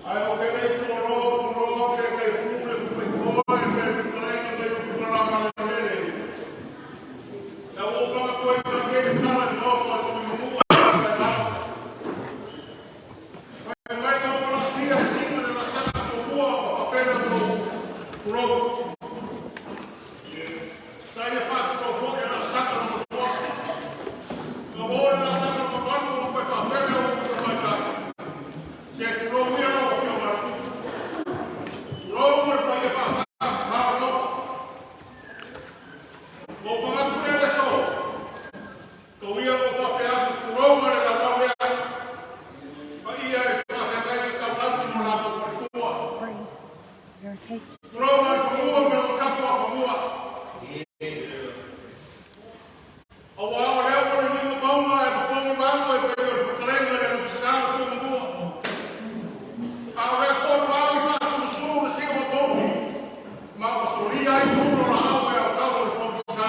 Ae ou te le i tualoa Puloa pe Taihu le Tufaitoa pe le fetalaiga nai Utukalamalemele. Ina ua ou manatua ai tasi ai le tala i le maota o Tuimanua i Faleaseela. Fai mai na ua laasia e Sina le laasaga muamua ua faapena ona ou tulou. Sa ia faatulou foi le laasaga lona lua. Ina ua oo i le laasaga lona valu ua toe faapena ou tamaitai. Se tulou ia lau Afioga i le Tupu. Tulou ma le paia faatafafa o le Maota. Ua ou manatu i lea aso, tau ia ina ou faapea atu, tulou ma le laulau lea. Paia i faafeagaiga taulagi ma latou faletua. Tulou Nafanua ma le tapuafanua. Aua o lea ua liliga mauga ae totogi vaega e pei o le fetalaiga i le Alofisa o Tuimanua. A o lea foi ua agi faasulusulu le siu o pouli ma ua solia ai pulu o laau e aotau o le pogisa.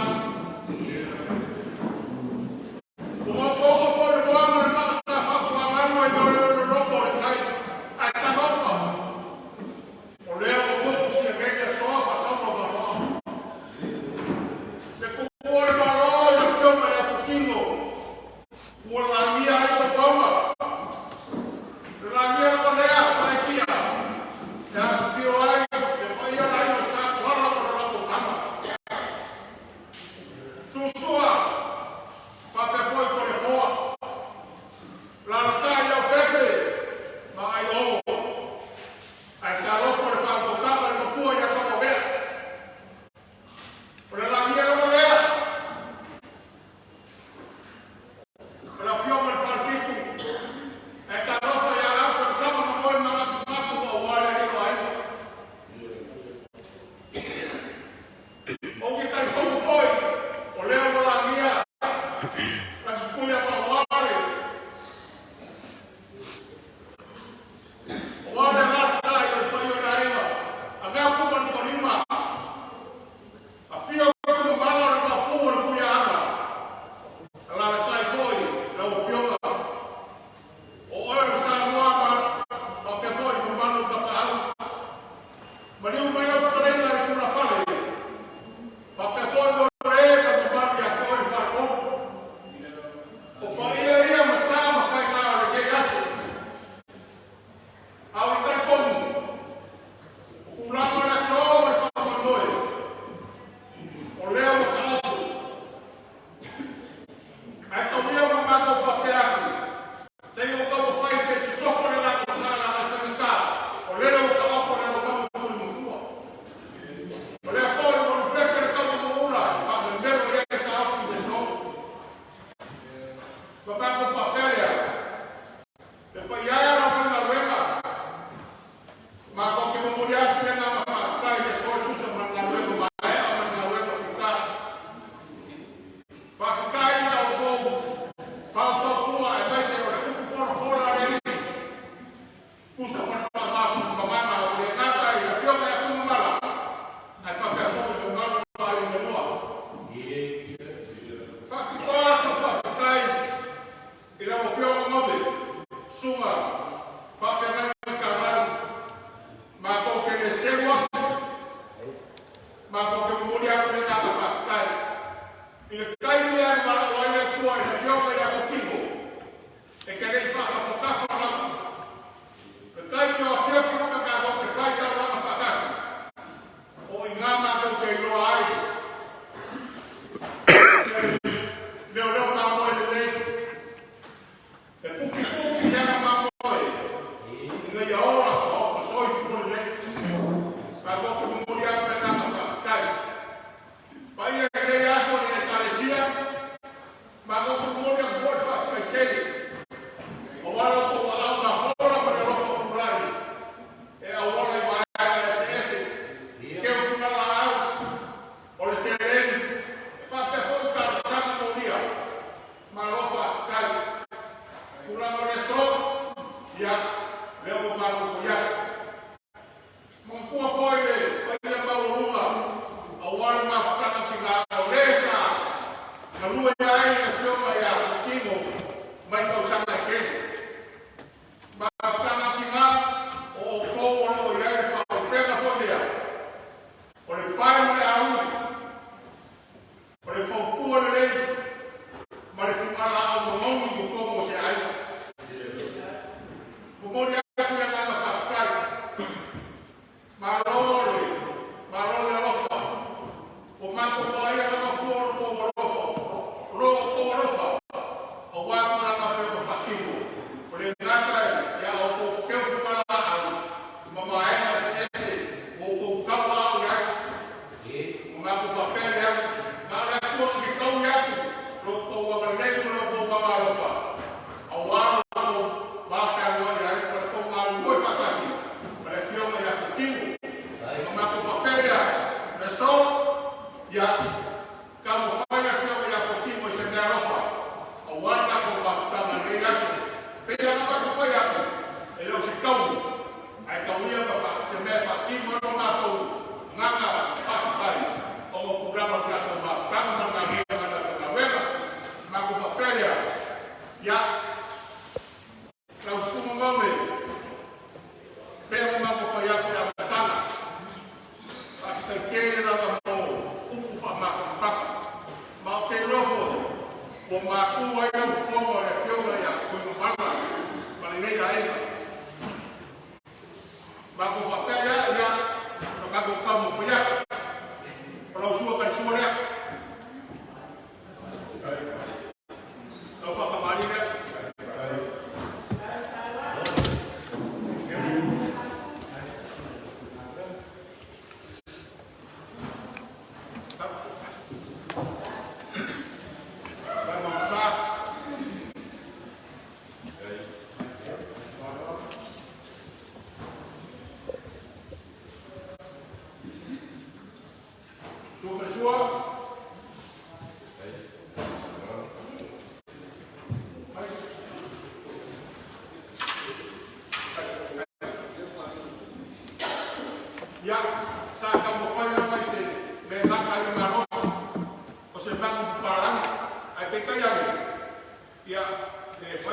Ua maopoopo foi le moa ma le maa sa faafuagalu ai loe loloto o le tai. Ae talofa! O lea ua motu siamei le asoa faataula maloa. Le tuua o le Malo i le Afioga ia Futino, ua lagia ai taupauga. O le lagia lava lea, Palaetia, e afifio ai le paia o le aiga Sa Tuala ma lo latou tama. Sua faapea foi Toleafoa, Alalatai Leaupepe ma Aiono. Ae talofa le faautautaga i le matua ia Tauauvea. O le lagia lava lea o le Afioga i le Falefitu. Ae talofa ia Ape o le tama na moe manatunatu aua le alii o aiga. Ou te talitonu foi o lea ua lagia Lagituia Pauale aua le alaalatai o le paia o le aiga Agaku ma le Tualima. Afio Tuimamala o le Maopu o le Tuiaana, alaalatai foi lau Afioga o oe o le Samoa ma faapea foi le mamalu o Tapaau. Maliu mai lau fetalaiga i le tulafale, faapea foi mo le ma mamalu ia te oe le faletolu. O paia ia ma sa ma faiga o lenei aso. A o i talitonu, o tulaga o le aso ma le faamoemoe, o lea ua taoto. Ae tau ia ma matou faapea atu, se i ou taumafai se i sosofo le latou sa leaga e faigata, o lele ua taoto le laumanu tuli mafua. O lea foi ua lupepe le taumanuula e faamemelo i ai le taofi i le aso. Ma matou faapea lea, le paia e o le aufaigaluega, matou te momoli atu le agaga faafetai i le aso e tusa ma le galuega maea ma le galuega fita. Faafetai i la outou faufautua aemaise o le upu folafola a le Alii, tusa ma le faamafanafanaga ua le gata i le Afioga ia Tuigamala, ae faapea foi le mamalu o Aiga Malua. Faapitoa sau faafetai i lau Afioga Gove, Susuga Faafeagaiga Taulagi, matou te le selu atu, matou te momoli atu le agaga faafetai. I le taimi lea na valaau ai le Atua i le Afioga ia Kotino, e te le i faatafatafa lava. O le taimi o afiafi uma tatou te fai taulaga faatasi, o i ina matou te iloa ai leoleo mamoe lelei. E putiputi i ana mamoe ina ia ola ma soifua lelei. Tatou te momoli atu le agaga faafetai. Paia i lenei aso i le Ekalesia, matou te momoli atu foi le faafetai tele aua lo outou aao gafola ma le alofa tulai e auala i vaega eseese, keu fugalaau o le seleni e faapea foi talosaga molia. Malo faafetai. Tulaga o le aso, ia, lea ua matou fai atu. Manatua foi le paia maualuga aua le mafutaga tina o le sa galue ai le Afioga ia Kotino mai tausaga e tele. Mafutaga tina o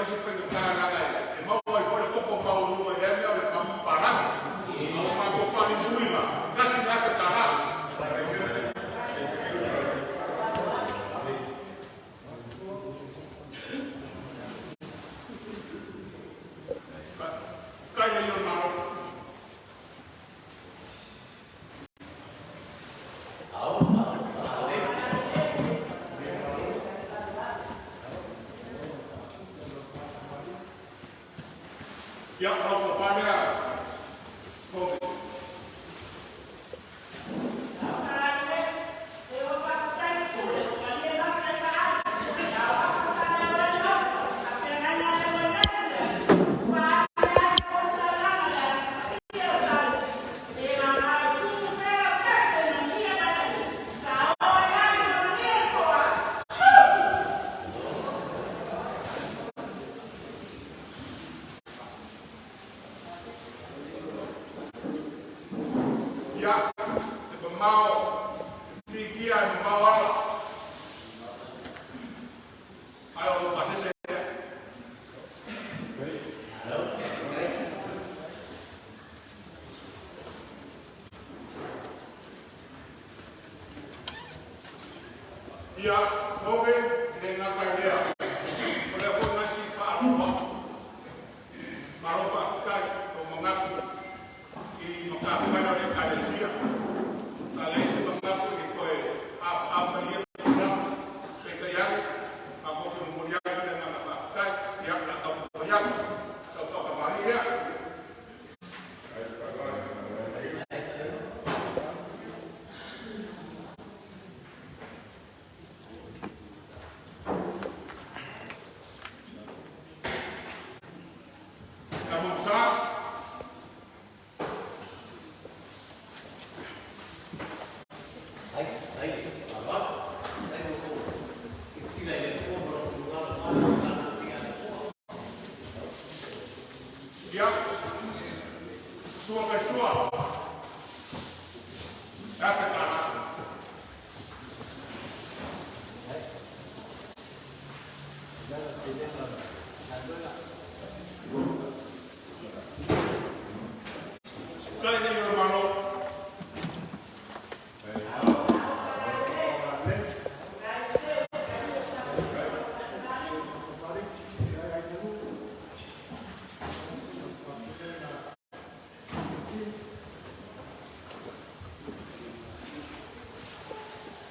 se faigata laga e maua ai foi le koko maualuga i lea mea o le palagi. A ua matou faalimuina $1,000. Faafetai le o le Malo. Ia, o lau tofa lea, Tomi. Ia, e mamao, e pikia e mamao ala, ae o lou pasese lea. Ia, Nove, e le gata i lea, o lea foi na sii faaaloalo atu. Malo faafetai ua manatu i matafaiga o le Ekalesia. Sa leai se manatu e toe apaapa i ia tulaga. Peitai ane, matou te momoli atu le agaga faafetai. Ia, o le a taumafai atu, sau faatamalii lea. Tamusa. Ia, sua kai sua. $1,000. Faafetai le o le Malo.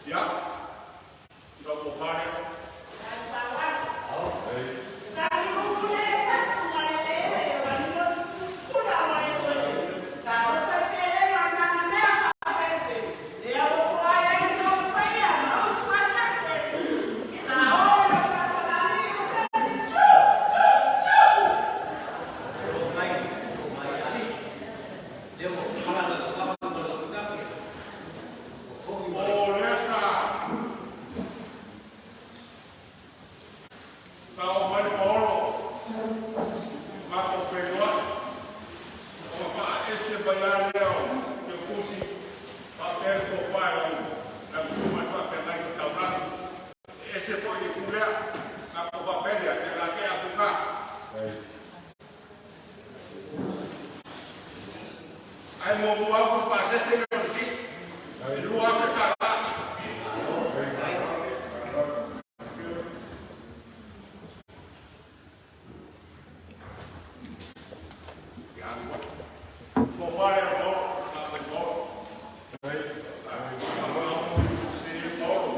Ia, lau tofa lea. O lea sa oo mai le paolo matou feiloai ona faaese mai lava lea o Teutusi faapea le tofa e lau susuga i le faafeagaiga taulagi. E ese foi le itu lea, tatou faapea lea, ia la tea atu i ina. Ae muamua atu le pasese lea o le sii, e $2,000. Tofa lea o Paolo, tatou Paolo. Se Paolo.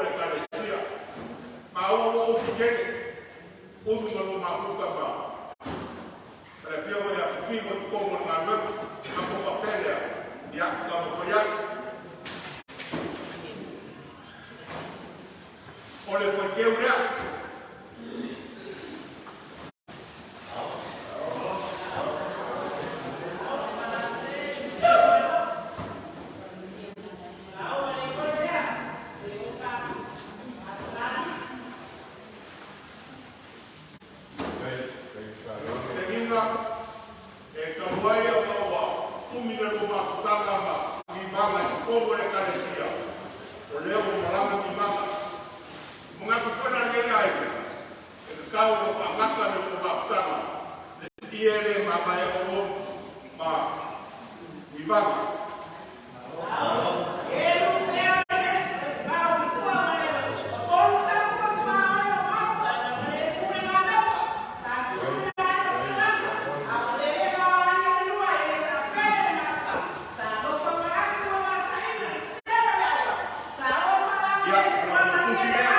o le Ekalesia. Maua ua ufi tele, ulu ma lua mafuta ma le afioga ia Futino i totonu o le galuega. Matou faapea lea, ia, taumafai atu. O le faiteu lea. Fetalaiga, e talu ai ona ua umi le lua mafutaga ma Nimaga i totonu o le Ekalesia, o lea ua malaga Nimaga. Manatu foi la lenei aiga, e tatau ona faagata le lua mafutaga, le ie lea e mamae outou ma Nimaga. Ia, o le tusi lea.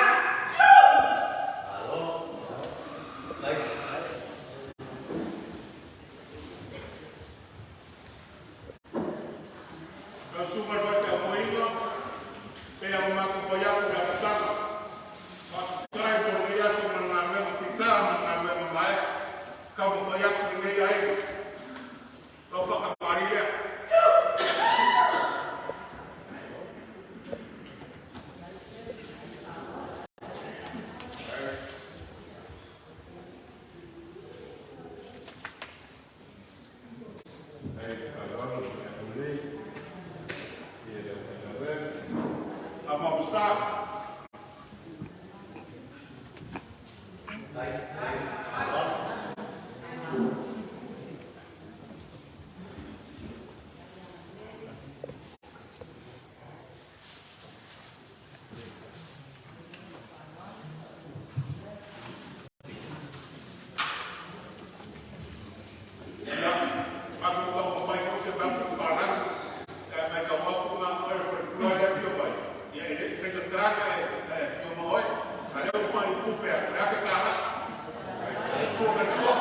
Lau susuga i le faifeau toeaina, pei ona matou fai atu i le amataga, faafetai mo lenei aso ma le galuega fita ma le galuega maea. Taumafai atu lenei aiga, lau faakamali lea. Amausa. Ia, matou taumafai foi se tatou papalagi, ae matau atu na o oe o le faletua lea e afio mai, ia e le faigata na e afio ma oe. A o lea ua faaiutupe atu, le $1,000. Sua ma le sua.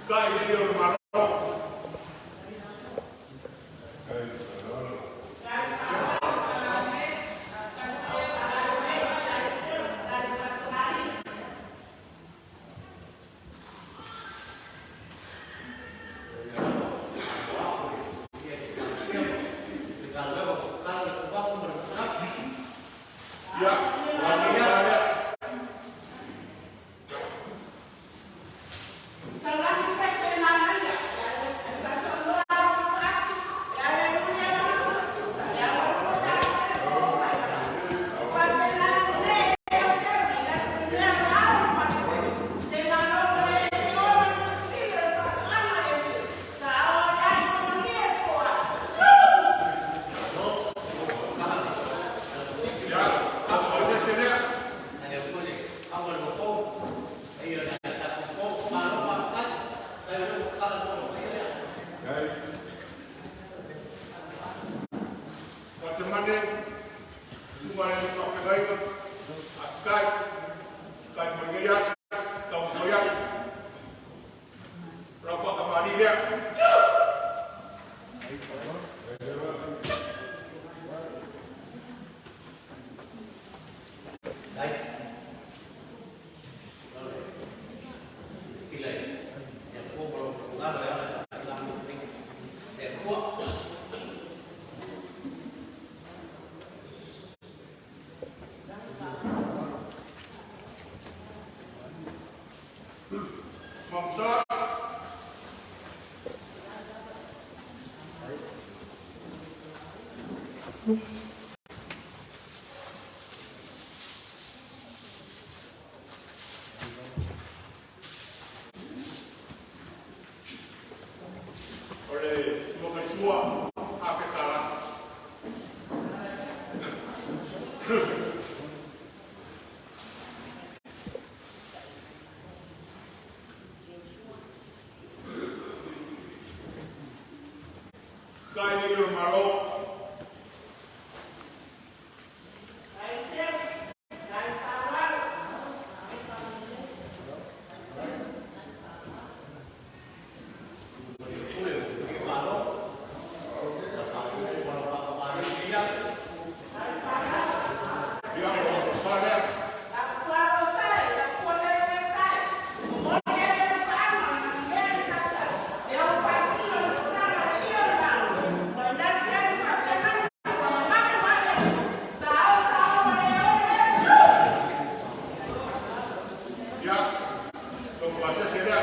Kai le ia o le Malo. Ia, o le lea. Ia, o se ese lea. Fatemane, susuga i le faafeagaiga, faafetai, tai mo lenei aso, taumafai atu. Lau faakamali lea. Mamsa. O le sua mai sua, $1,000. Kai le o malo. Ia o fale. Ia to pasese lea.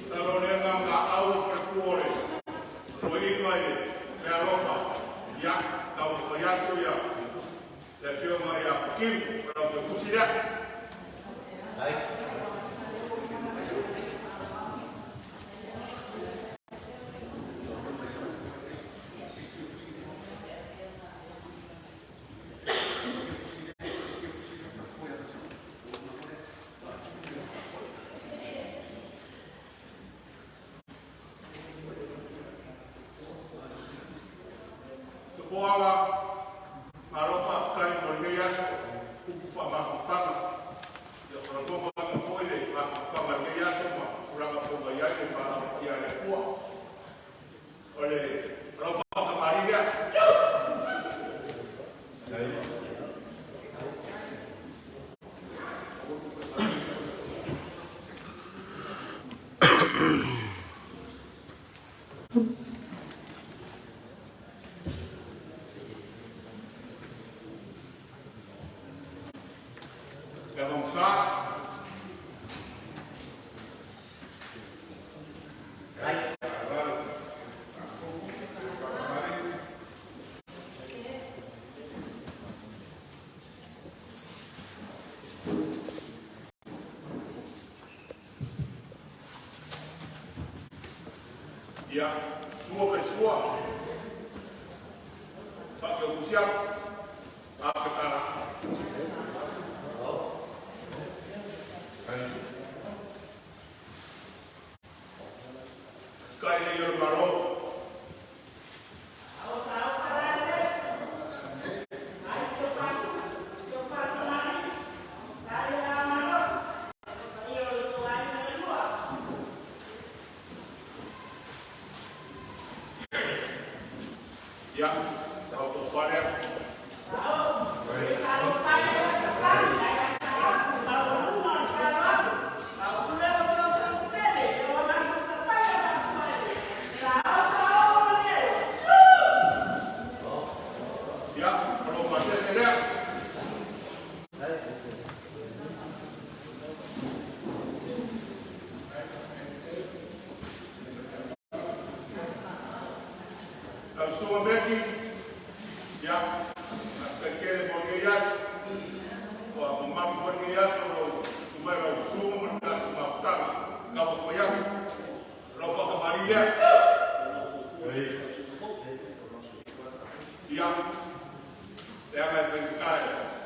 Salo lea ma au fale o inga i le alofa. Ia, tau fai atu ia le afioga ia Fakiu, o lau tusi lea. Sopoala, malo faafetai mo lenei aso, upu faamafanafana. Ia folafoga atu foi le mafanafana i lenei aso ma tulaga foi ua i ai le paia a le Atua. O le alofa faatamalii lea. Le avança. Ia, sua kai sua. Faatautusia. Afetala. Kai le o le malo. Ia, tau tau fale. Ia, o lo pasese lea. Lau susuga Meki, ia, faafetai tele mo lenei aso. Ua mamalu foi lenei aso lau tumai lau susuga ma le tatou mafutaga. Taumafai atu. Lau faatamalii lea. Ia, leaga e faigata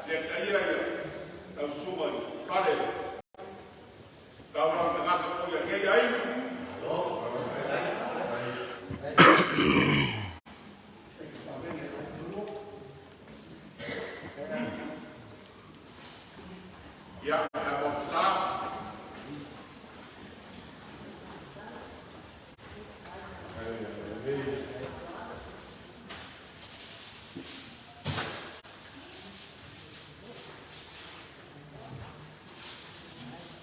e le taia ia lau susuga i fale. Tau lau tagata foi a lenei aiga. Ia, le avança.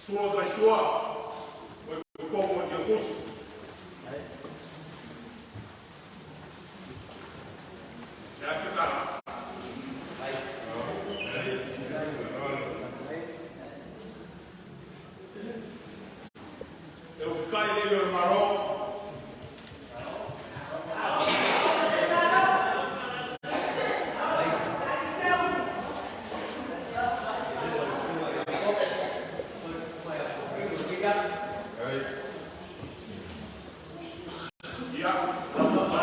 Sua kai sua. O totonu o le tusi. Le afetala. E ufikai le o le malo. Ia, lau tofa.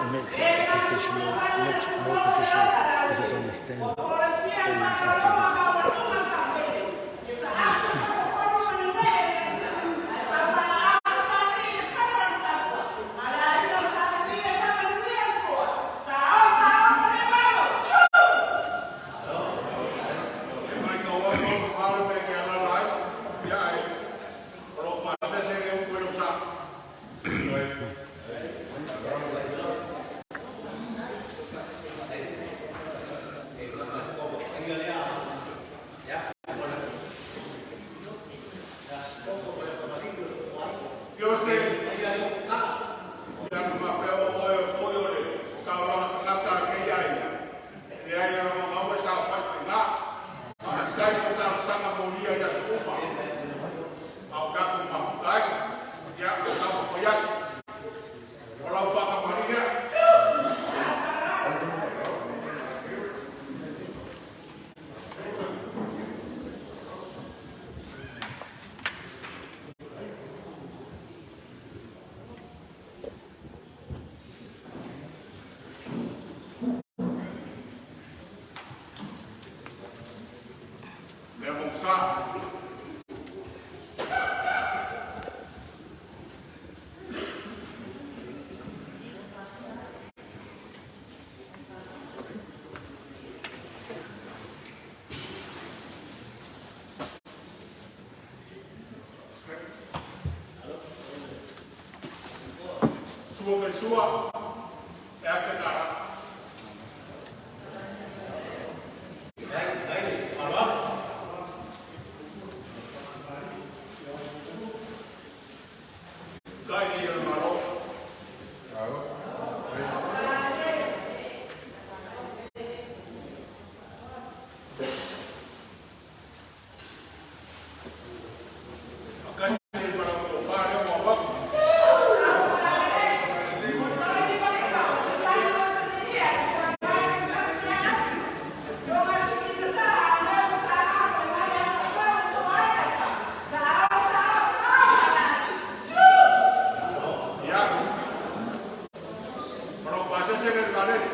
It makes it professional, looks more professional because it's on the stand. All these activities. E mai ka oa no ka palo pe ke ala lai. Ia e. O lo pasese e upu e lo sa. Ioe. Iose, ia na faapea o oe o foi o le taulaga tagata a lenei aiga, e leai e lagomau e saofai mai i ina. Faafetai mo talosaga molia i aso uma a o tatou mafuta ai. Ia, o taumafai atu. O lau faatamalii lea. Lea mogosa. Sua ma le sua, e afe tala. Tai ni o le Malo. Kasi ma lau tofa lea ua avatu. Ia, ma lou pasese lea i le vaalele.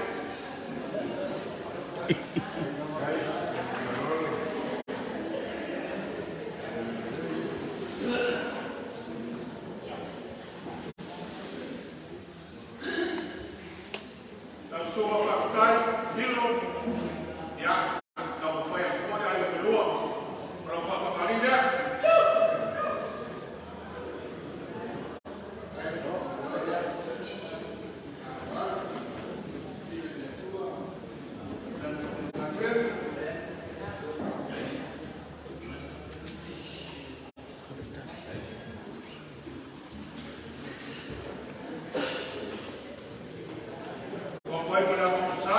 Lau susuga faafetai, Milo, ia, taumafai atu foi aiga melua. O lau faatamalii lea. Ua mai ma le agaga sa.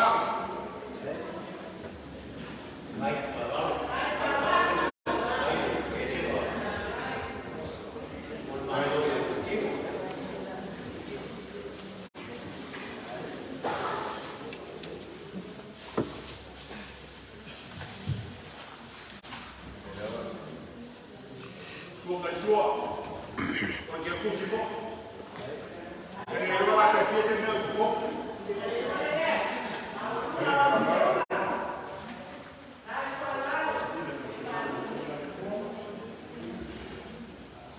Sua ma le sua, o le tiakusi foi. E le iloa la pe fia se mea o tupu.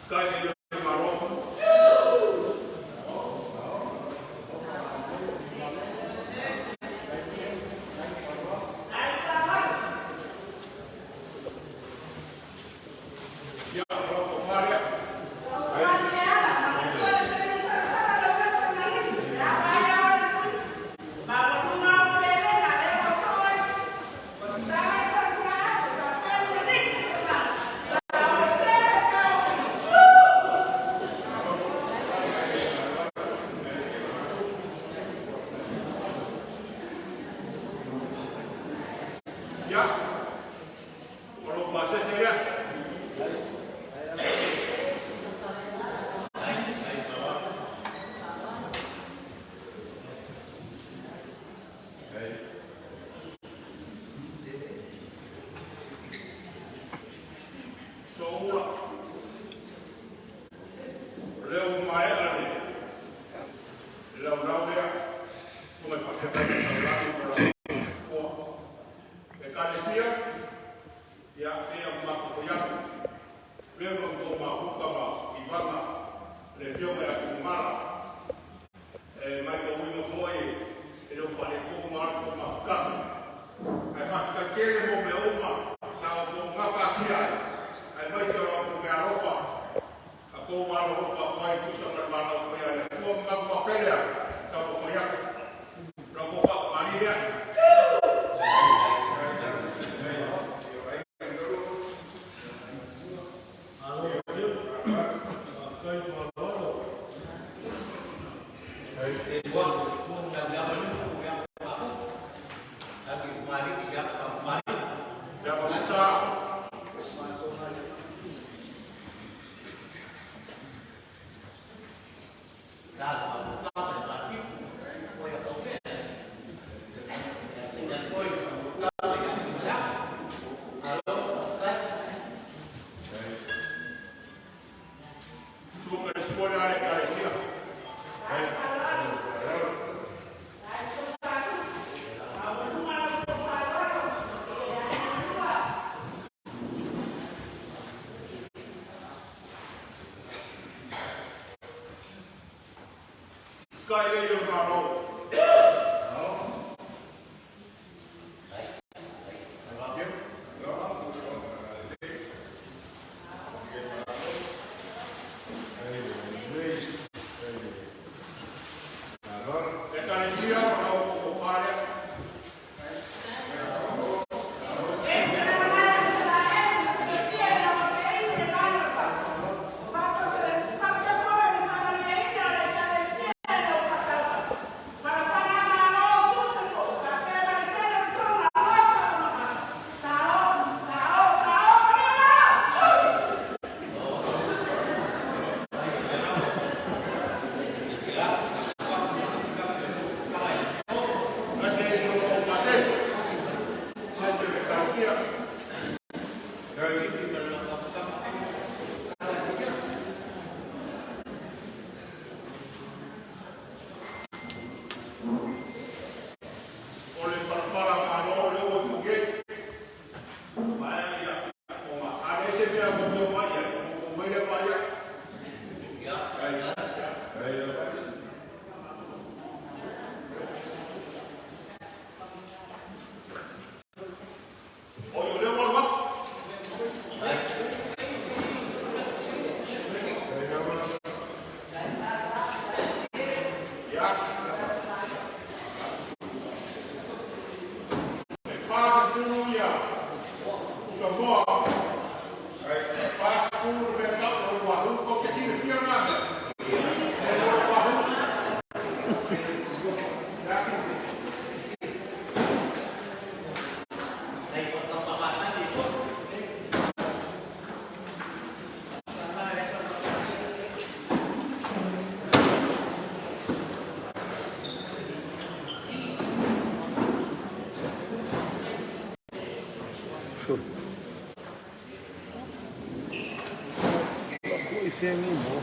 Tai ni o le Malo. Ia, o lau tofa lea. pula. O lea ua maea le laulau lea, susuga i faafeagaiga taulagi ma o latou faletua. Ekalesia, ia, pei ona matou fai atu, lea ua outou mafuta ma ivaga le afioga ia Tuigamala. E matauina foi e le o faaletonu lava le tou mafutaga. Ae faafetai tele mo mea uma sa outou gapatia ai, aemaise o la outou meaalofa na outou alolofa atu ai e tusa ma le valaau paia a le Atua. Ma matou faapea lea, taumafai atu la outou faatamalii lea. Ia manusa. Suka le sua le Ekalesia. Kai le i o malo. Ekalesia, o lau tofa lea. Kasi lo paseso. Sai se Ekalesia. O le palapala malo o le ua tuge. Mai ia. O ma ale se mea mo mo mai ia. Mo mai le mai ia. O yo le ua wak. Ia. E 40 ia. Samoa. 40 le mea tau o ua hu. Ko te silafia na mea. E o ua hu. Ia. Sure. Ko i whengi mo.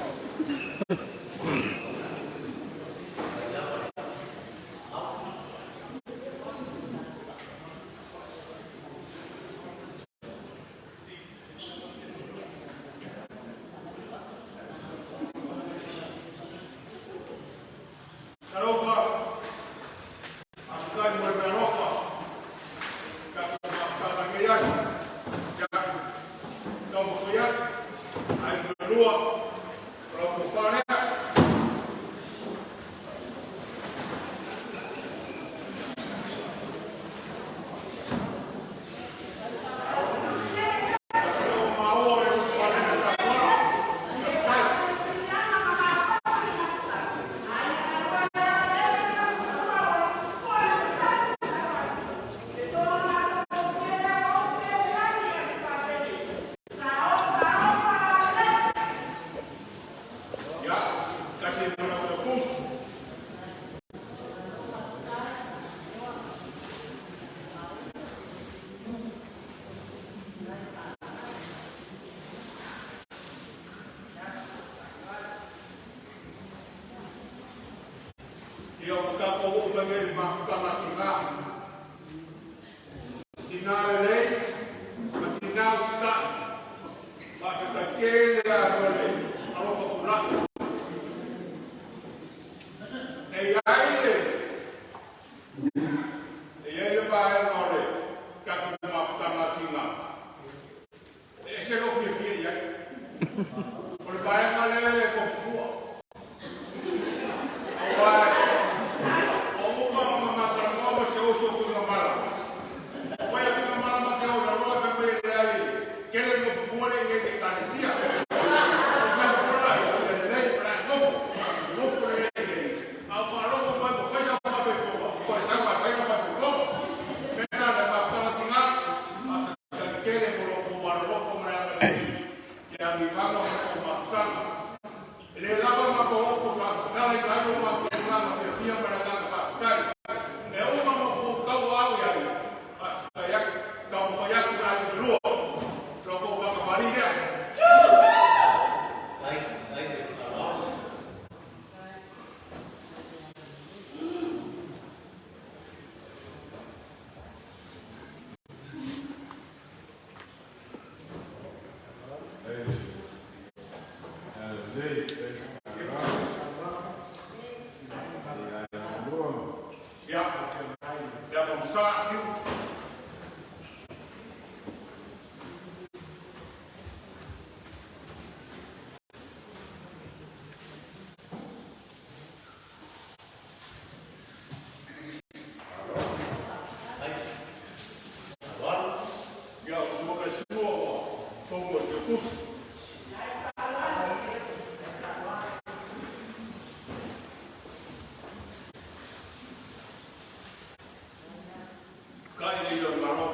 Talofa, faafetai mo le meaalofa. Tatou mafutaga i lenei aso. Ia, taumafai atu, ae melua, o lau tofa lea. O maua o le usualena sa tuala. Faafetai. Ia. mai nei i le mafutaga a tinā. Tinā lelei ma tinā usitai. Faafetai tele lava mo le alofa tulai. E i ai le e i ai le vaega o le tatou mafutaga a tinā, e ese lou fiafia i ai. O le vaega lea e tofufua. Aua ua uma ona ma talanoa ma si ou uso o Tuigamala. Ua fai atu Tuigamala ma te o i lalo ae fai mai e leai tele le nofofua lea i inei i le Ekalesia. Ou fai atu loa lea, ia lelei o le a e nofo, nofo lelei i inei. A ou faalogo mai ua fai sau faamaopoopoga, ua toe sau lava e fai lau faamaopoopoga. O le mea lena le mafutaga a tinā, faafetai tele mo lo outou alolofa ma le agalelei ia Nivaga ma le tou mafutaga. E le lava matou upu e faatatalaina ai lo matou tulaga fiafia ma le agaga faafetai. O mea uma na outou tauaau i ai, faafetai atu, taumafai atu i aiga e lua, lo outou faatamalii lea. Ia, le ava masaa. Ia, o sua ka sua ua tonga o te tusi. Kai le ia o le Malo.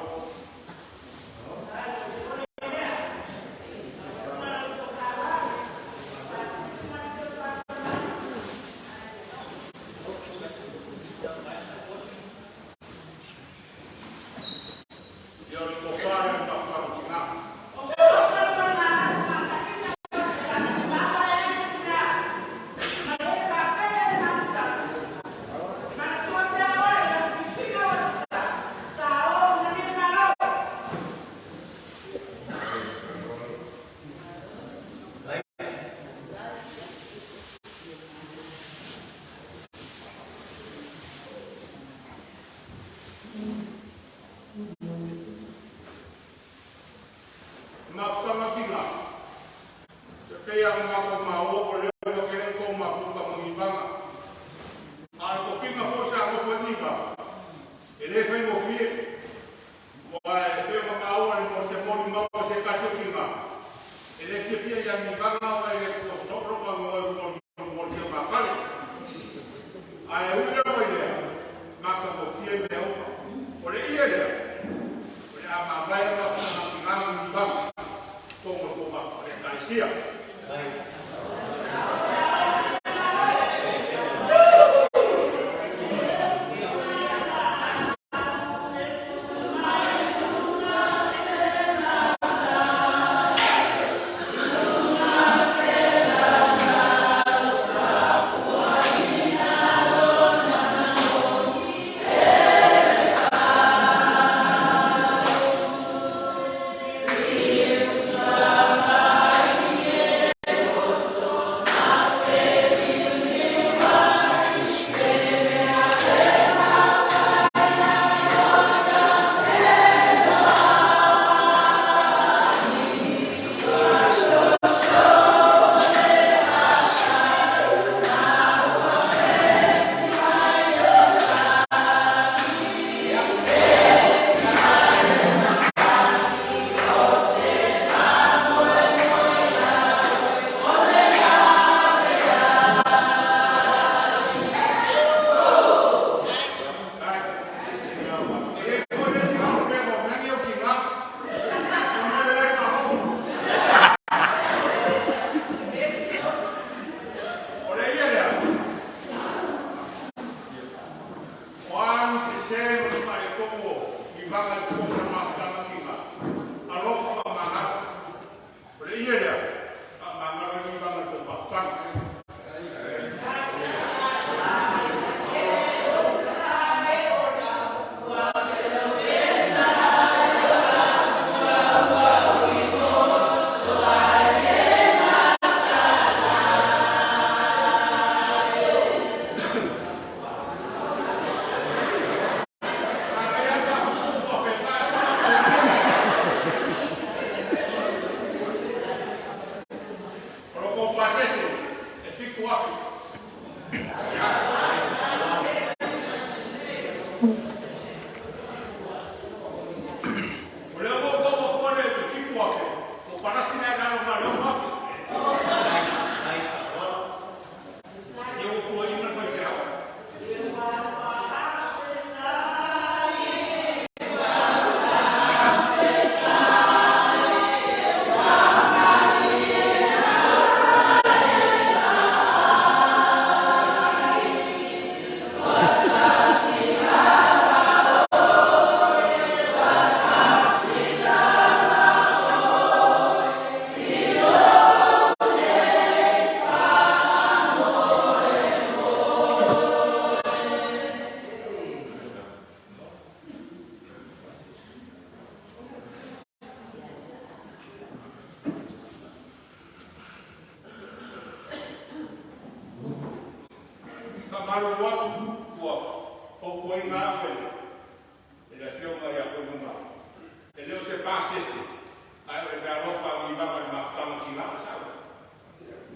Ia o le tofa lea o le mafutaga tina. Mafutaga tina, e pei lava ona matou maua ua leva tele ona tou mafuta ma Nivaga. A o le tofiga foi sa nofo ai Nivaga, e le faigofie. Aua e pei ona maua i se molimau a se tasi o tina, e le fiafia ia Nivaga ona e le tuua lona igoa i luga o le tiamafale. Ae ui lava i lea, matagofie mea uma. O le ie lea, o le a mavae le mafutaga a tina ma Nivaga i totonu o le tou o le Ekalesia. Faamalulu atu ua fautuaina au e le Afioga ia Tuiaana, e le o se pasese, ae o le meaalofa i vaga i le mafutaga tina o le sao.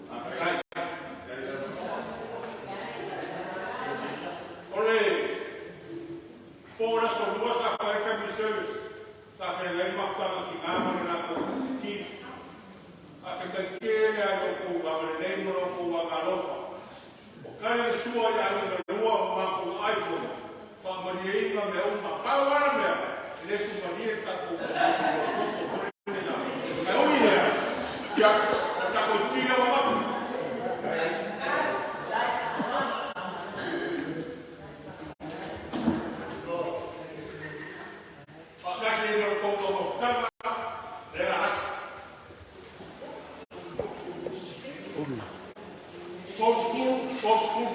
Faafetai. O le po o le aso Lua sa fai ai family service, sa feagai ai mafutaga tina ma le latou kid. Faafetai tele lava i lo outou agalelei ma lo outou agaalofa. O tali le sua i aiga na lua ma matou aai foi, faamalieina mea uma. Pau lava le mea, e le sumalie le tatou toto foi lena. Ae ui i lea, ia, o le tatou pili ua mapu. Faatasi ai ma le tou mafutaga, le lagata. Ulu. 30, 30.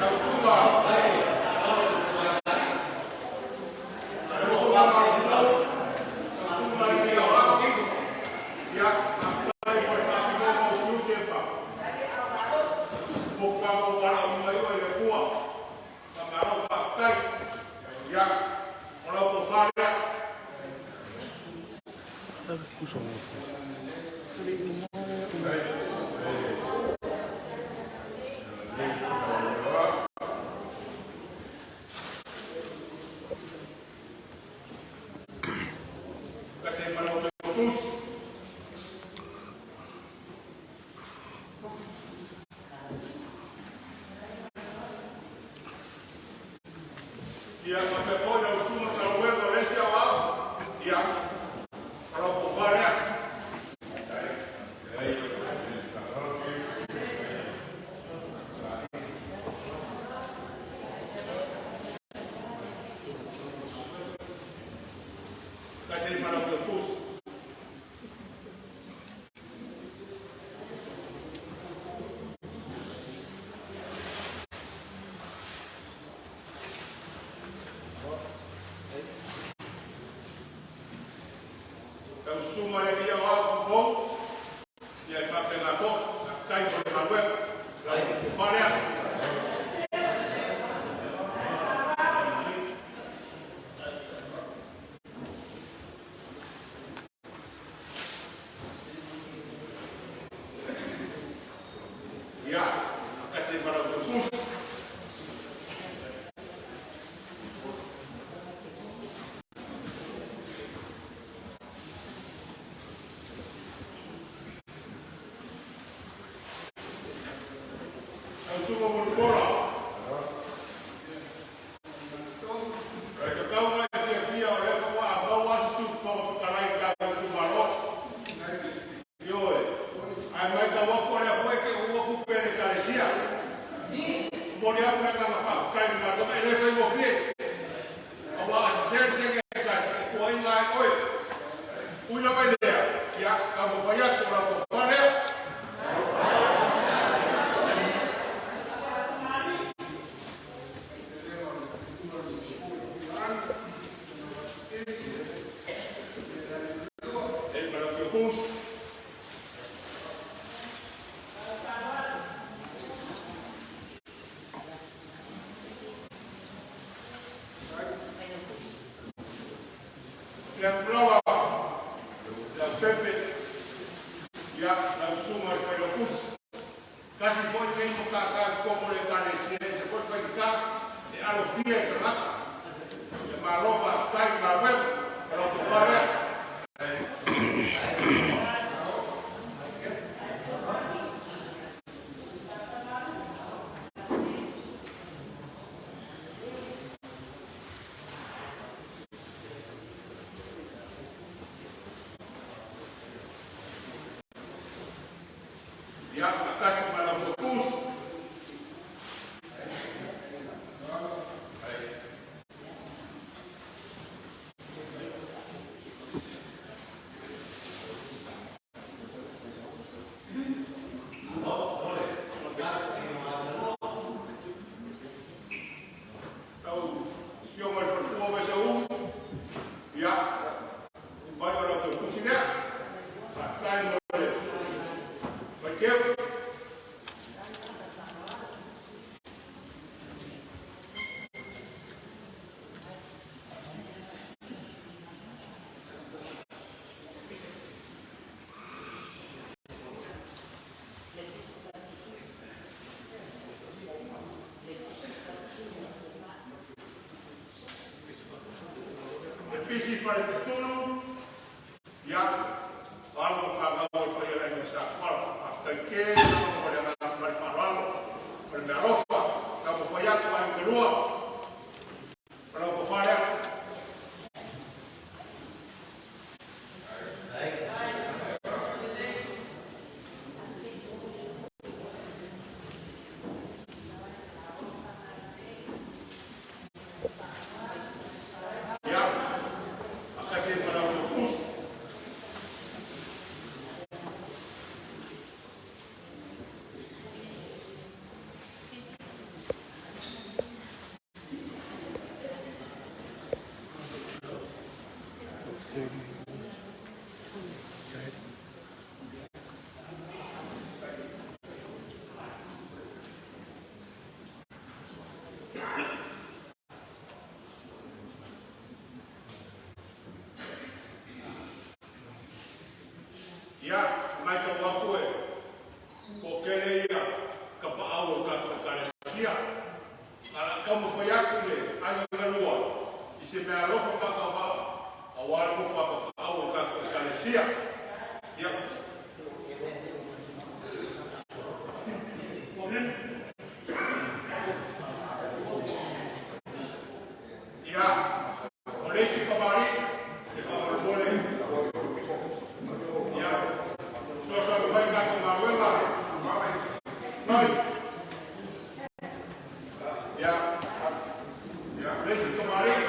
Lau susuga Malofou, lau susuga i le Aoao, ia, faafetai mo le faatinoga o tiute ma fuafuaga ua valaauina ai oe e le Atua. Faamalo faafetai. Ia, o lau tofa lea. Uso. Kasi malaututus. Ia, faapea foi lau susuga Talauega o le isi aoao. Ia, o lau tofa lea. Kasi malaututus. Lau susuga i le alii aoao Tufou, ia e faapena foi, faafetai mo le galuega, lau tofa lea. Ia, kasi malaututus. Lau susuga Mulipola. O le tatau na e fiafia o lea faatoa maua se Sui Fofoga Fetalai i tatou itumalo. Ioe. Ae matau atu o lea foi e te uua tupe a le Ekalesia. Momoli atu le agaga faafetai i le galuega, e le faigofie. Aua a sese le sene e tasi, e tuuaina ai oe. Ui lava i lea, ia, taumafai atu o lau tofa lea. E malaututus. Le Atulawa, Leaupepe, ia, lau susuga i le Failautusi. Tasi foi lenei matata i totonu o le Ekalesia, e ese foi le faigata e alofia e tagata. Ia malo faafetai i le galuega, o lau tofa. Afioga i le faletua o Vaisauu, ia, mai o la outou tusi lea. Faafetai mo le faiteu. E pisi faletutulu, ia, alo ma fanau o le paia o le aiga Sa Tuala. Faafetai tele lava mo le agaga ma le faaaloalo o le meaalofa. Taumafai atu aiga e lua, o lau tofa lea. Ia, faatasi ai ma la outou tusi. Go ahead. Ia, matau atu e toatele ia tapaau o le tatou Ekalesia. Ae o le a taumafai atu le aiga galua i se meaalofa faatauvaa aua le nofo a tapaau o le tatou Ekalesia. Ia. Ia, o le isi kamali'i e faamolemole. Ia, fesoasoani mai i le tatou galuega. Noi. Ia, o le isi kamali'i.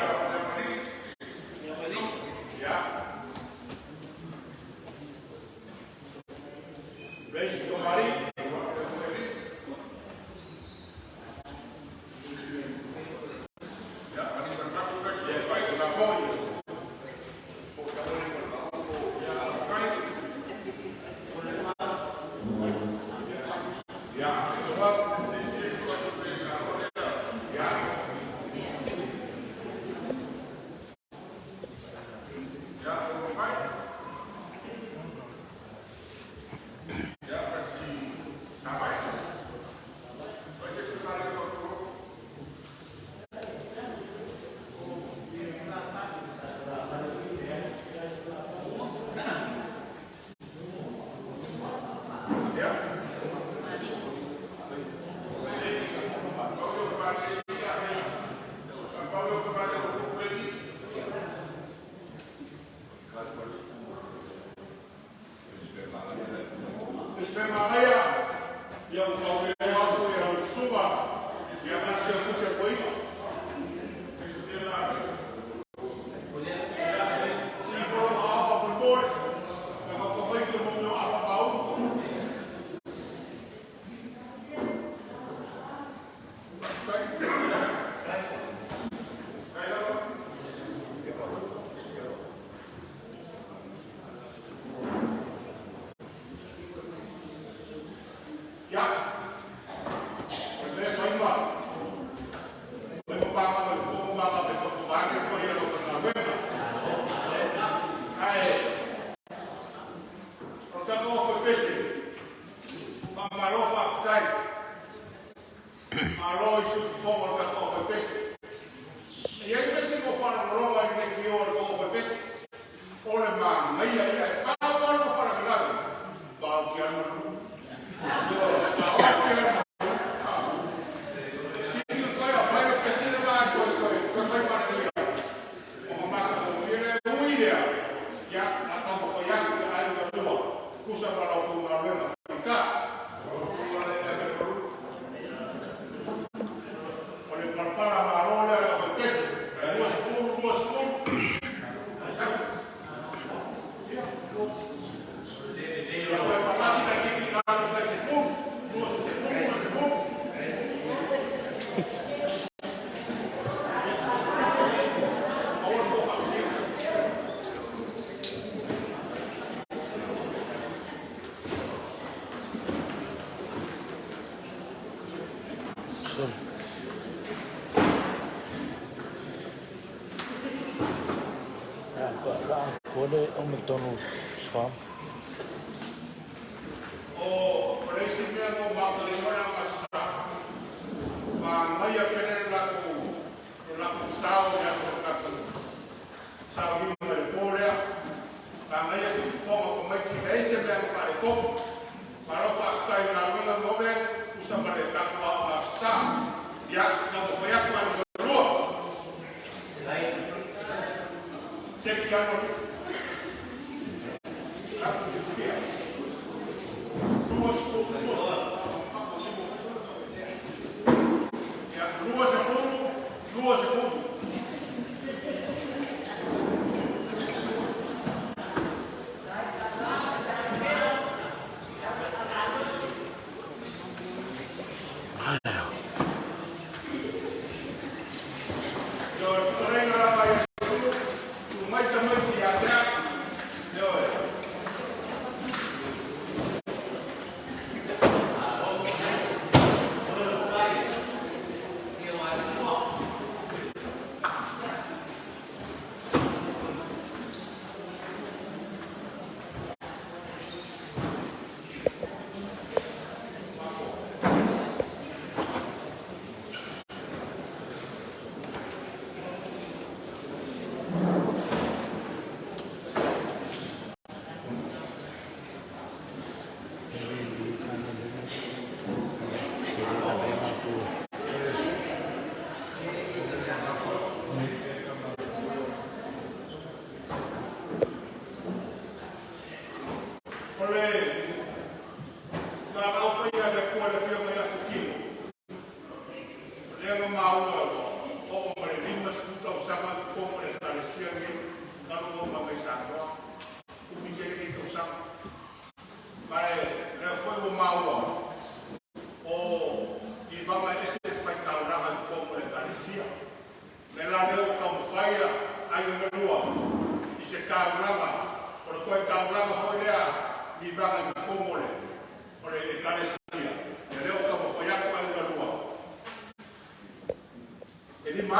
Ia. O le isi kamali'i. Ia, e faapena foi. Ia, so ia. Ia. Pese manaia, ia ua tau atu ia lau susuga, ia Master Kusi Apoika. Si folo ma afa molemole, na mafamai ke mo mea afa maunu. Ia, o le mea faima, o le mapanga mai ko manga pe fafuvaake pa ia lo faigaluega. Ae, o le tatou fepese, faamalo faafetai. Malo i sui usufono o le tatou fepese. E i ai pese mo faalogologo ai le leitio o le tou fepese. O le manaia ia e pau lava le faalavelave. Pau ki ana. Pau ki ana. Sili koe a mai le pese le la koe koe koe fai whanaia. O ma maka o fiele ui lea. Ia, a taumafai atu le aiga lua. Kusa ma lau tou galuega fita. O le palapala malo lea o le pese. 20, 20. Ia, koe palasi na kiki na tai 10. 20 ma 10. foi le Old MacDonald's Farm. O le isi mea na ou matalinoa ma sa manaia tele le latou sao i le aso o tatou sauniga i le po lea. Manaia se fofoga o tamaiti, leai se mea na faaletonu. Malo faafetai i galuega Ove tusa ma le tatou Aoga Aso Sa. Ia taumafai atu ai lua. Seki ano. 20, 20. Ia, 20, 20. Io e fetalaiga lava Iesu, tu mai tamaiti ia te au. Ioe. O le valaau paia a le Atua i le Afioga ia Fuatino, o lea na maua ua oo ma le 50 tausaga i totonu o le Ekalesia lenei talu ona oo mai Samoa. Umi tele nei tausaga. Ma lea foi ua maua o ivaga ese le faitaulaga i totonu o le Ekalesia. Me la lea ua taumafai aiga galua i se taulaga, o le toe taulaga foi lea ivaga i totonu o le Ekalesia. Ia lea ua taumafai atu aiga galua. E 5,000.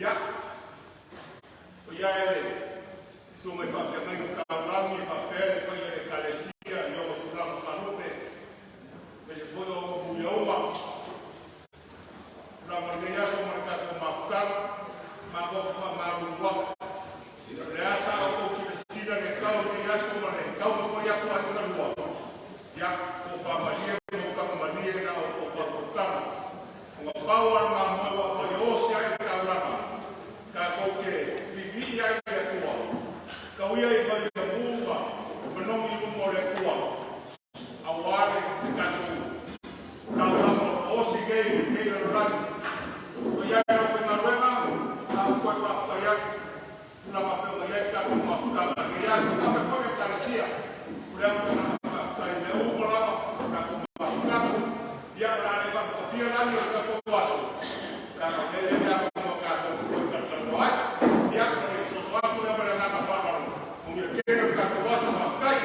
Ia, o ia e su mai faafeagaiga taulagi faapea le paia i le Ekalesia i ona tulaga faalupe, aemaise foi o muliauma tulaga o lenei aso ma le tatou mafutaga. Matou te faamalulu atu, o le a sa outou silasila i le tau o lenei aso ma le taumafai atu a aiga lua. Ia, po faamalie ma utagamalie na outou faafofoga. Ona pau lava le mamoe ua aumai e osi ai le taulaga, tatou te vivii ai i le Atua. Tau ia i mai mu ma manogi i luma o le Atua. Auā le tatou taulaga o osi nei lenei lalolagi. O ia e lau faigaluega, a o toe faafetai atu. Tulaga pe ona i ai le tatou mafutaga lenei aso. Faapea foi le Ekalesia. O le agaga faafetai i mea uma lava tatou mafutaga. Ia, o le a le faatofia lagi o le tatou aso. Leaga o lea e i ai avanoa tatou te toe talatalanoa ai. Ia, o le soso atu lea ma le agaga faaaloalo. Manuia tele o le tatou aso. Faafetai.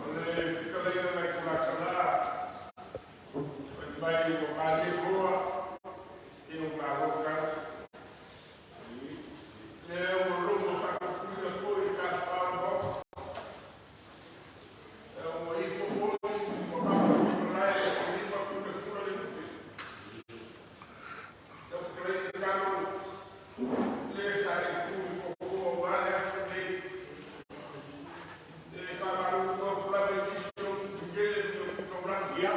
O le fetalaiga nai Tulatala, fai mai ua malie moa i o malo tala. Lea ua logo faatupuina foi le tafao o le Maota. E ua ifo foi ua mama malae o lima pule fula le lupe. Lau fetalaiga talo le sa e tu i fuafua ua le aso nei. E faamalulu atu lava i nisi o upu tele o taulagi. Ia,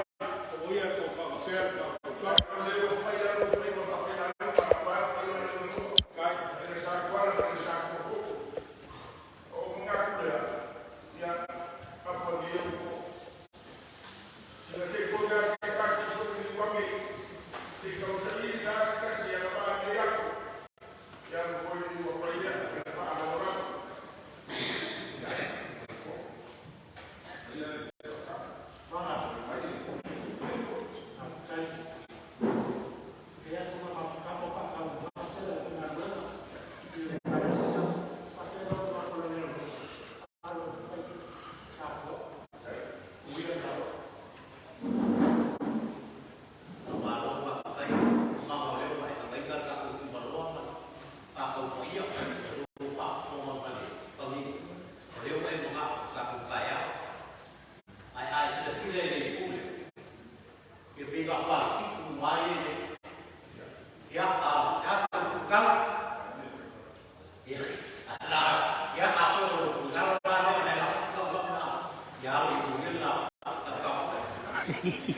o ia ko whakapea le whakautua. O le ua fai alo fai ma faafegaluga aua ai o le lua. Kai, E le sa kuala ma le sa kuafuku. O manatu lea, ia, papua ni eu ko. Sila te kona te kasi so ni wame. Te kausaili la se kasi ya pa te ako. Ya mo ni wa pa ia. E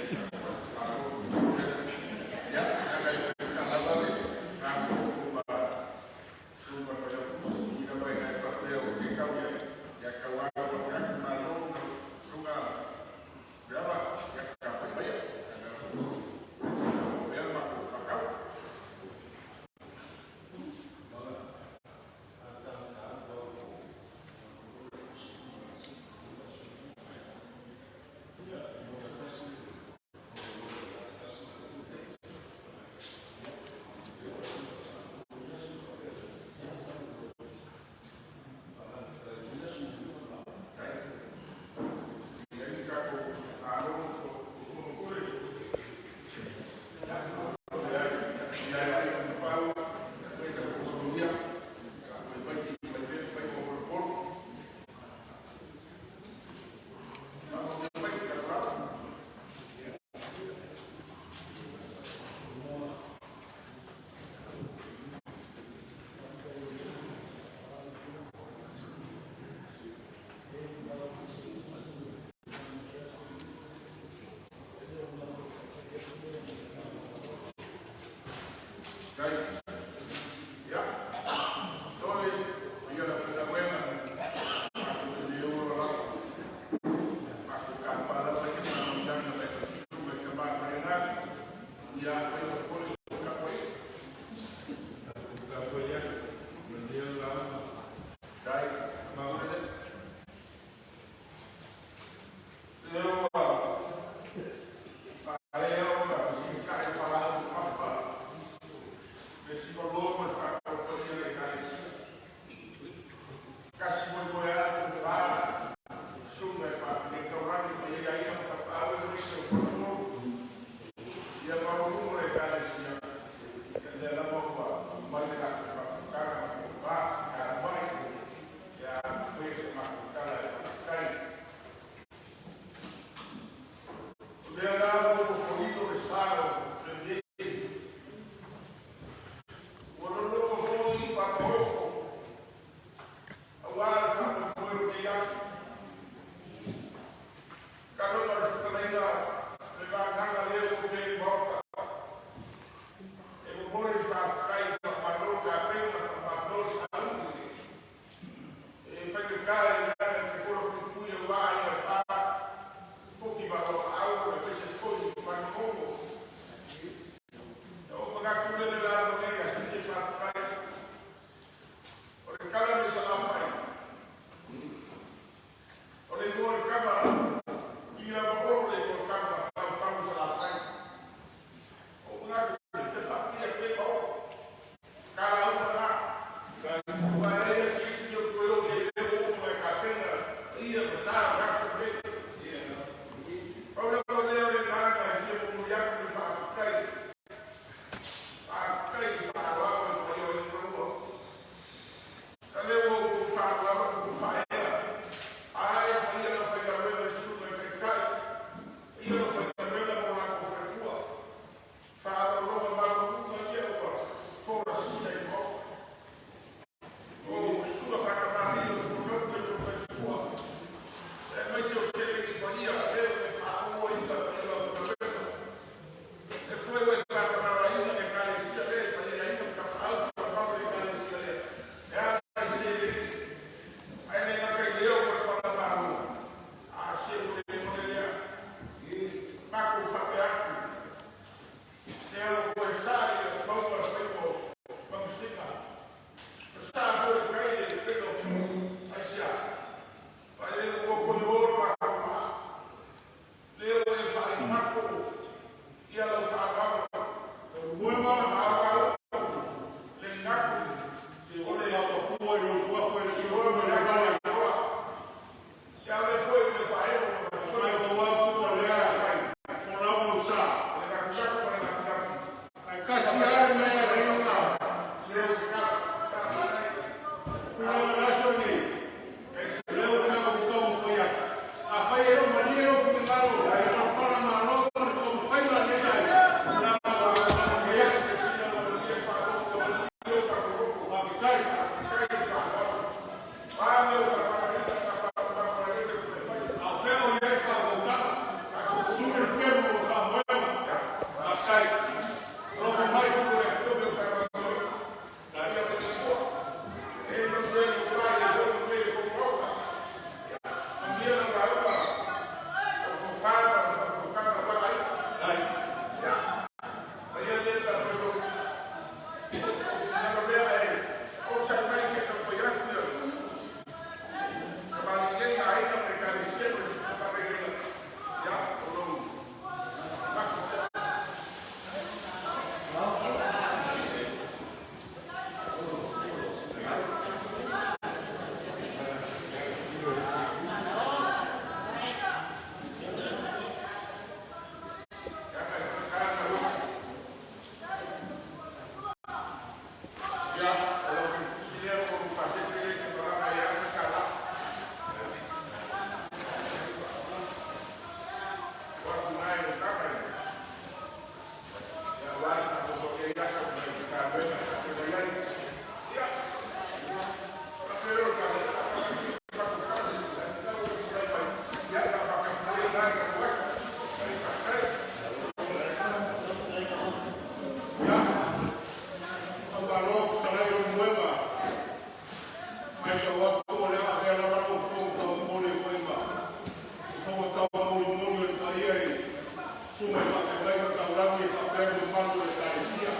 le mamalu o le Ekalesia.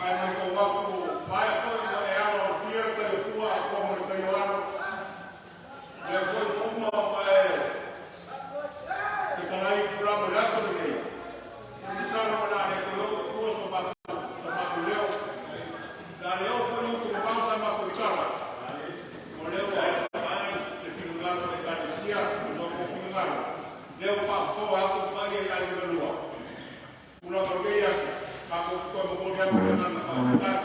Ae matau atu ua maea foi ona e aloalofia le tai o tua atoa ma le tai o lalo. Lea foi ua uma ona e fetalai i tulaga o le aso lenei. Masalo o le a le toe oo i tua so matou leo. O le a le oo foi i uta mamao sa matou tala, o lea ua maea le finagalo o le Ekalesia ma so outou finagalo. Lea ua faafofoga atu le paia i aiga e lua. Tulaga o lenei aso, matou te toe momoli atu le agaga faafetai.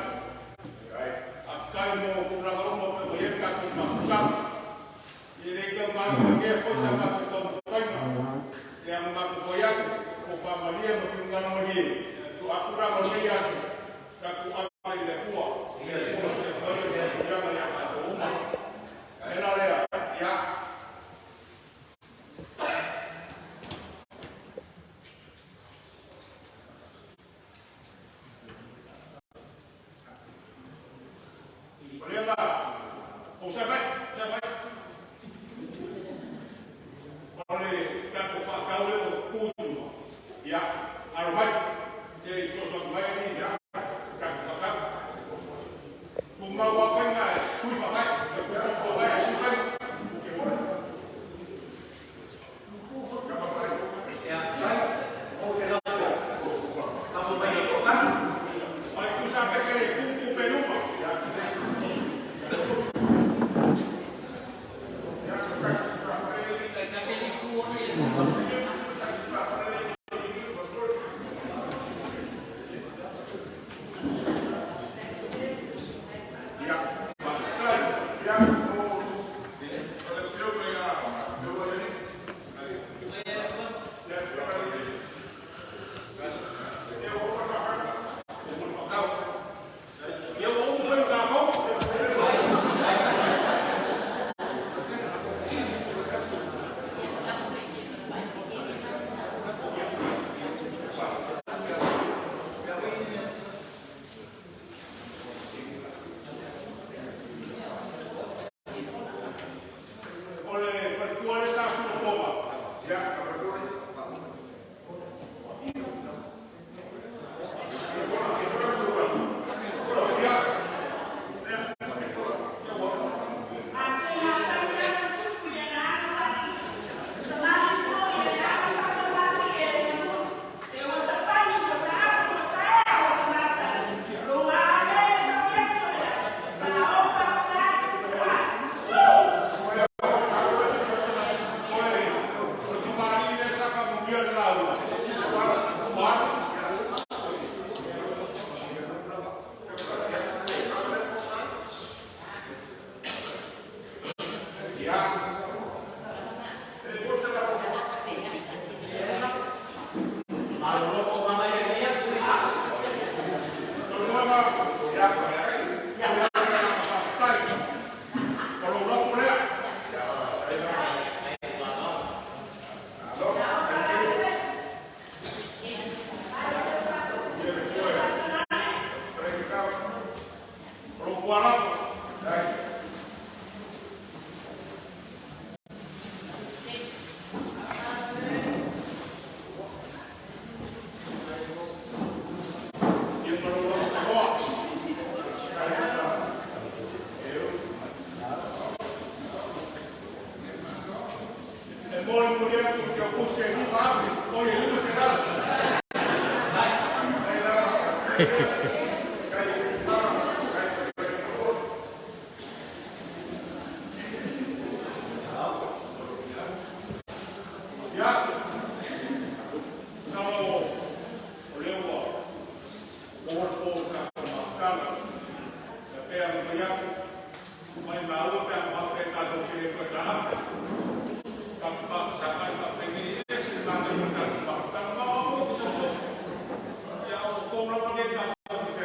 Faafetai mo tulaga uma e pei ona i ai le tatou mafutaga. E le tau matagea foi sa matou taumafaiga, pei ona matou fai atu, tofa malie ma finagalo malie, a o tulaga o lenei aso, tatou ave i le Atua, o le Atua na te faia le faamanuiaga ia tatou uma. O le mea la lea, ia, o lea la, onosai mai, onosai mai. O le tatou faatau lea ua tutu i luma, ia, alo mai, se i fesoasoani mai alii i le tatou faatau. Tumau lava faiga ae sui faavae, tumau faavae ae sui faiga. Mai tusa pe le tutu pe luma. Ia, faafetai. Ia, o le afioga ia Leuluaialii. Le afioga i le ua uma le faatau. Ia ua uma foi o tatou. O le faletua lea sa Sulatoga. Ia, Faletoi. Ia, o le tamalii lea sa faamanuia le lauga. Ua alu. Ia. Taualuga, ia, faafetai. O lou lafo lea. O lou tualafo. Ia ma lou lafo tanoa. E molimoli atu i te puse e 5,000, oi e 500. Ia, masalo o lea ua maua le po o le tatou mafutaga. E pei ona fai atu, mai maua pe a faapea tatou te le toe talapa. Tatou faafesagai faapenei e ese le manaia o le tatou mafutaga. Ma o au foi ou te sau foi. Ia o outou lava nei tatou te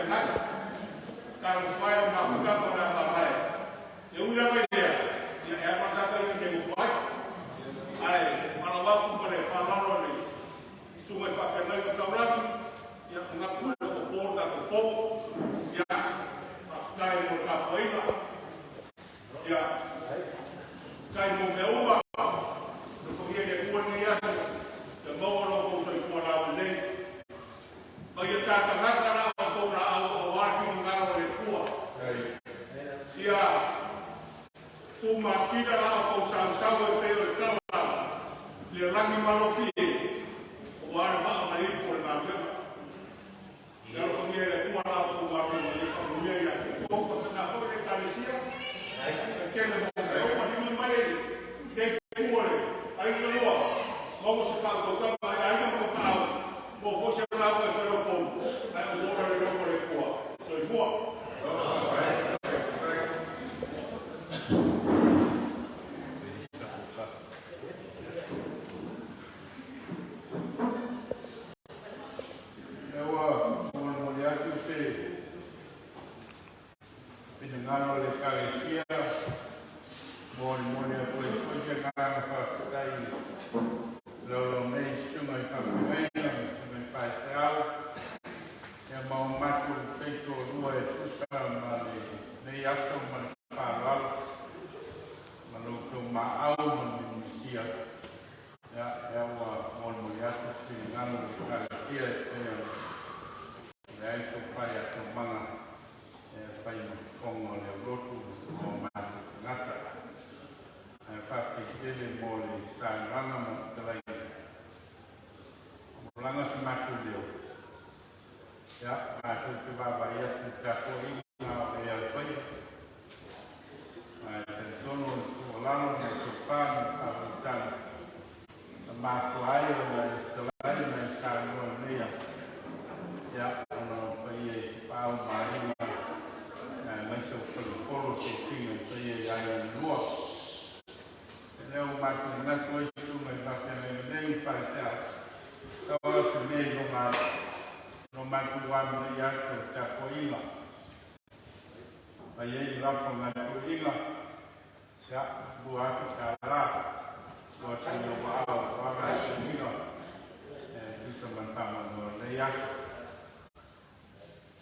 faigata tagata la outou laau auā le finagalo o le Atua. Ia tumatila la outou sausau e pei o le tala i le lagi malofie auā le vaa ma le ipu o le galuega. Ia alofagia e le Atua la outou galuega ia faamanuia ia te outou faapena foi le Ekalesia. E tele mo ma lima mai e lenei itu o le aiga lua, maua se faautautaga i aiga ma tapaau, maua foi se lauga i faleupolu, ae ou ola i le alofa o le Atua. Soifua. E ua molimoli atu se finagalo o le Ekalesia, molimoli atu ai foi se agaga faafetai i laulau nei susuga i faafeagaiga ma susuga i faifeau, ia ma o matou taitoalua e tusa ma lenei aso ma le faaaloalo ma lo outou maau ma le minimisia. Ia, ea ua molimoli atu se finagalo o le Ekalesia e pei ona leai taufai atomaga e fai ma fofoga o le aulotu mo matou tagata. Ae faafetai tele mo le saunoaga ma le fetalaiga. Olaga se matou leo, ia, matou te vaavaai atu i le tapuaiga o e alofaiva. Ae talitonu o le tuualalo ma le tofa ma le faautautaga na mafua ai ona e fetalai ma e saunoa i lenei aso, ia, ona o paia i Tapaau ma Aiga, aemaise o faleupolu o tofiga i paia i aiga e lua. E lea ua matou manatu ai susuga i faafeagaiga nei ma faifeau, tau lava se mea i loga ai, no matou amanaia atu o le tapuaiga. Fai ai le lafo a nai toeaiina, ia, $2,000 ua atu i ou aao aua nai toeaiina e tusa ma le faamoemoe o lenei aso.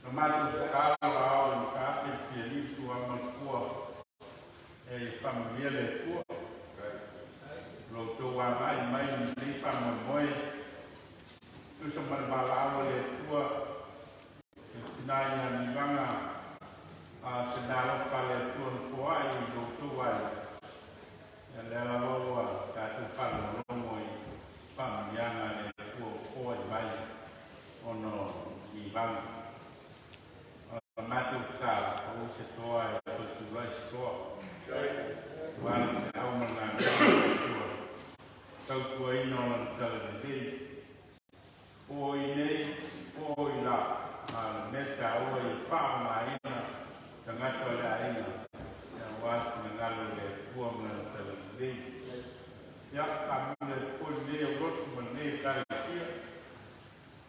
Na matou tatalo a oo i mataape le fia liu tuamalafua e faamanuia le Atua. Lo outou agai mai i lenei faamoemoe, tusa ma le valaau a le Atua i le tina ia Nivaga a se meaalofa a le Atua na foai i lo outou aiga. Ia lea lava ua tatou faalogologo i faamanuiaga a le Atua ua foai mai ona o Nivaga. O la matou tatalo, aua se toa e toe tulai se toa. Aua le feau ma le galuega a le Atua, tautuaina o lana talalelei, po i nei, po i la, a o le mea taua ia faaaogaina tagata o le aiga aua le finagalo o le Atua ma lana talalelei. Ia, faamuli atu foi lenei aulotu ma lenei Ekalesia,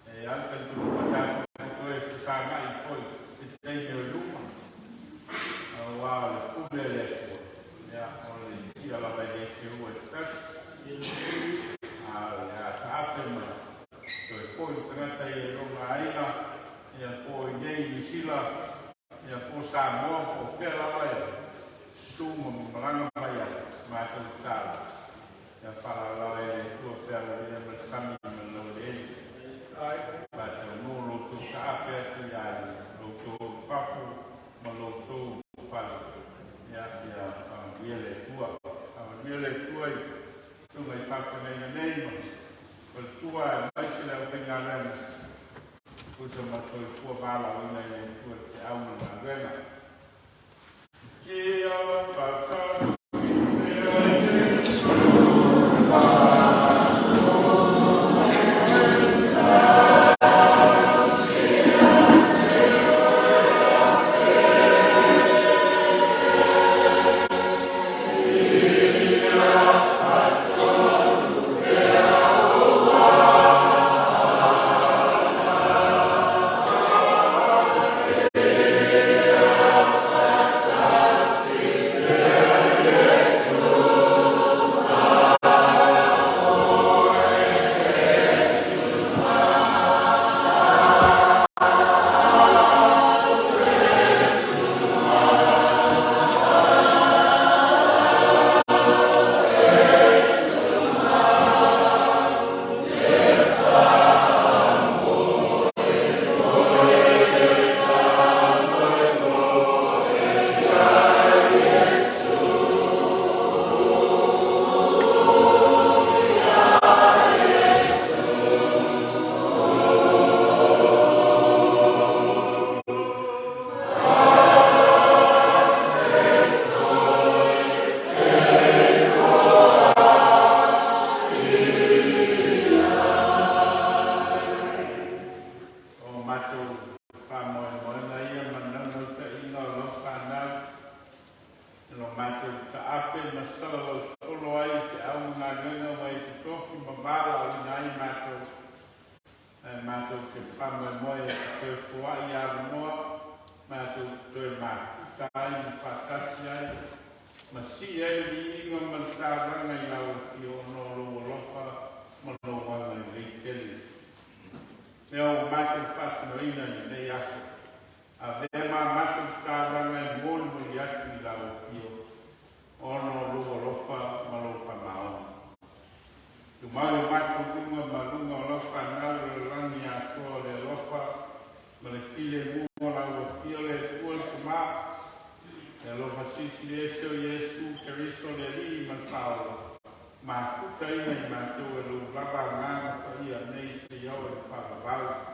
e ala talitonuga tatou te toe fesagai foi i se taimi o i luma, aua o le pule a le Atua, ia, o le i'a lava e le seua i se tasi, a o le a taape ma toe foi le tagata ia i lona aiga, ia po i inei i Niu Sila, ia po o Samoa, po o fea lava e susu ma malaga mai ai, matou tatalo, ia faalaolao e le Atua pea aloaia ma le sami ma le laueleele. Faataunuu lo outou taape atu i aiga, lo outou ulufafo ma lo outou fale, ia, ia faamanuia le Atua. Faamanuia le Atua i susuga i faafeagaiga nei ma faletua aemaise le aufaigaluega, tusa ma le soifua valaauina e le Atua i le feau ma le galuega. Ia faatasi pea Iesu. te faamoemoe e te toe foa'i avanoa matou te toe mafuta ai ma faatasi ai ma sii ai le viiga ma le tavaga i lau Afioga ona o lou alofa ma lou agalelei tele. Mea ua matou faatinoina i lenei aso, avea ma matou tavaga e molimoli atu i lau Afioga ona o lou alofa ma lou faamaoni. Tumau i o matou luga ma luga o lau fanau i le lalolagi atoa le alofa ma le filemu o lau Afio le Atua le Tamā, le alofa silisili ese o Iesu Keriso le Alii ma le Faaola, mafutaina i matou e lou lava Agaga Paia nei seia oo i le faavavau.